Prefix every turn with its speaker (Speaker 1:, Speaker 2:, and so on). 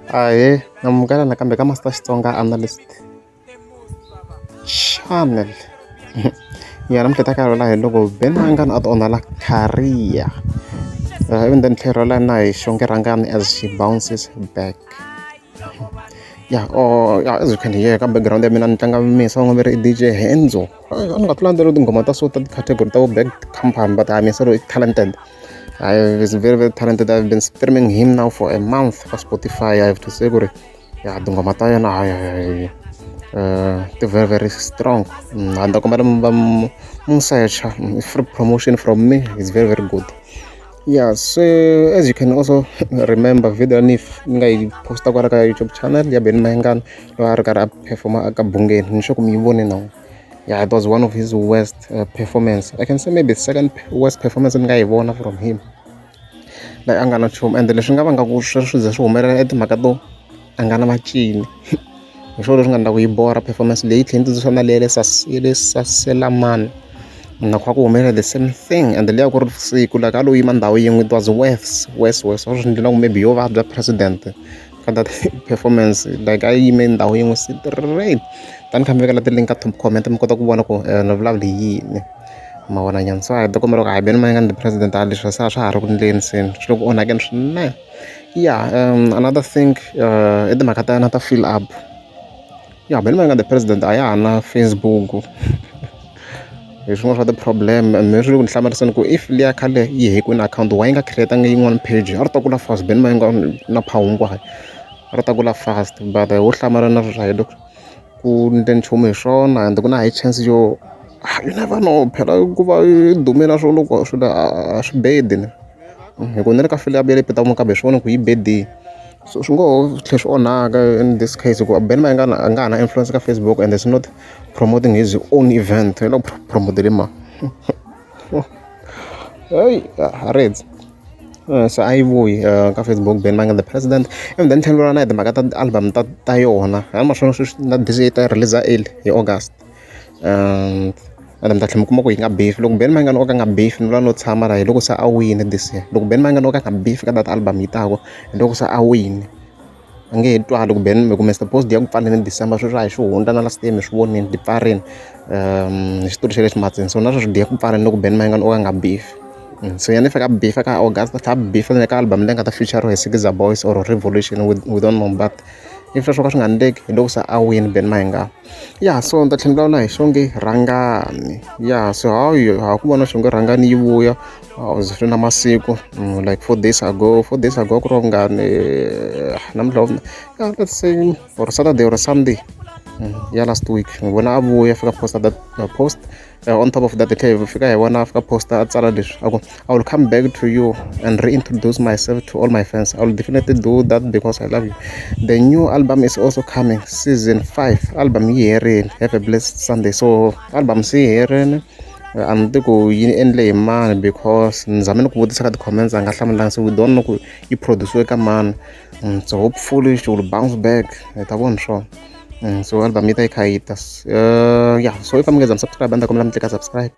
Speaker 1: Ahee, namukela nakambe ka Master Xitsonga Analyst Channel. Ya namuntlha hi ta karhala hi loko Benny Mayengani a ti onhela career ivi then tlhelo la na hi Xongi Rhangani as she bounces back. Ya or ya as you can hear ka background ya mina ni tlanga misa va ngo i DJ Henzo. A ni nga ti landzeleli tinghoma ta so ta ti-category ta vo Bad Company but hayi misa loyi i talented. He's very very talented. I've been streaming him now for a month ka Spotify. I have to say ku ri ya tinghoma ta yena hayi hayi ti very very strong. Ni ta kombela mi va mu search-a free promotion from me is very very good. Yeah, so as you can also remember video ni ni nga yi posta kwala ka YouTube channel ya Benny Mayengani loyi a ri karhi a perform-a aka Bungeni ni sure ku mi yi vone na. Yeah, it was one of his worst performance. I can say maybe second worst performance ni nga yi vona from him. Like a nga na nchumu ende leswi nga vanga ku sweswo swi ze swi humelela i timhaka to a nga na macini. Hi swona leswi nga endla ku yi borha performance leyi tlhela yi tsundzuxa na leya le ya le Saselamani na ku kha ku humelela the same thing and liya ku ri siku like a lo yima ndhawu yin'we it was worse worse worse a swi endla ku maybe yo vabya president ka that performance like a yi yime ndhawu yin'we straight. Ta ni kha mi vekela ti-link ka top comment mi kota ku vona ku ni vulavula hi yini ma vona nyana so a hi ta kombela ku hayi Benny Mayengani the president a leswi se a swa ha ri ku endleni se swi le ku onhakeni swinene. Yeah, another thing i timhaka ta yena ta fill up. Ya Benny Mayengani the president a ya ha na Facebook hi swin'wana swa ti-problem me swi le ku ni hlamariseni ku if liya khale yi hack-iwini akhawunti why yi nga create-angi yin'wana page a ri ta kula fast Benny Mayengani na power hinkwayo a ri ta kula fast but ho hlamala na sweswi a hi le ku endleni nchumu hi swona and ku na high chance yo you never know phela ku va i dume na swona loko swilo a swi bedi ne hi ku ni le ka fill up ya le Peter Mugabe hi swona ku yi bedile so swi ngo ho tlhela swi onhaka in this case hikuva Benny Mayengani a nga ha na influence ka Facebook and is not promoting his own event hi le ku promoteli mani heyi ha rindzi se a yi vuyi ka Facebook Benny Mayengani the president and then tlhela na hi timhaka ta ti-album ta yona a ni ma swona sweswi na this year yi ta release early hi August and ende mi ta tlhela mi kuma ku yi nga beef loko Benny Mayengani o ka a nga beef ni vula no tshama la hi loko se a wini this year loko Benny Mayengani o ka a nga beef ka that album yi taku hi loko se a wini a nge he twali ku Benny hi ku Mr Post ya ku pfaleni December sweswi a hi xihundla na last year mi swi vonini ti pfarini hi xitori xa le ximatsini so na sweswi di ya ku pfaleni loko Benny Mayengani o ka a nga beef so yena i fika a beef ka August a tlhela a beef na le ka album leyi nga ta feature hi Sikiza Boys or Revolution we don't know but if sweswo ka swi nga endleki hi loko se a wini Benny Mayengani. Ya so ni ta tlhela ni vulavula hi Xongi Rhangani ya so hayi ha ku vona Xongi Rhangani yi vuya swi na masiku like 4 days ago 4 days ago ku ri vungani namuntlha ya let's say or Saturday or Sunday ya last week ni vona a vuya fika posta that post on top of that hi tlhela hi fika hi vona a fika posta a tsala leswi a ku I will come back to you and reintroduce myself to all my fans. I will definitely do that because I love you. The new album is also coming, season 5. Album yi herini. Have a blessed Sunday. So album se yi herini. A ni tivi ku yi endle hi mani because ni zame ni ku vutisa ka ti-comments a nga hlamulanga so we don't know ku yi produce-iwe ka mani. So hopefully she will bounce back. Hi ta vona swona. So album yi ta yi kha yi ta. Yeah, so if mi nga za mi subscribe a ni ta kombela mi tlika subscribe.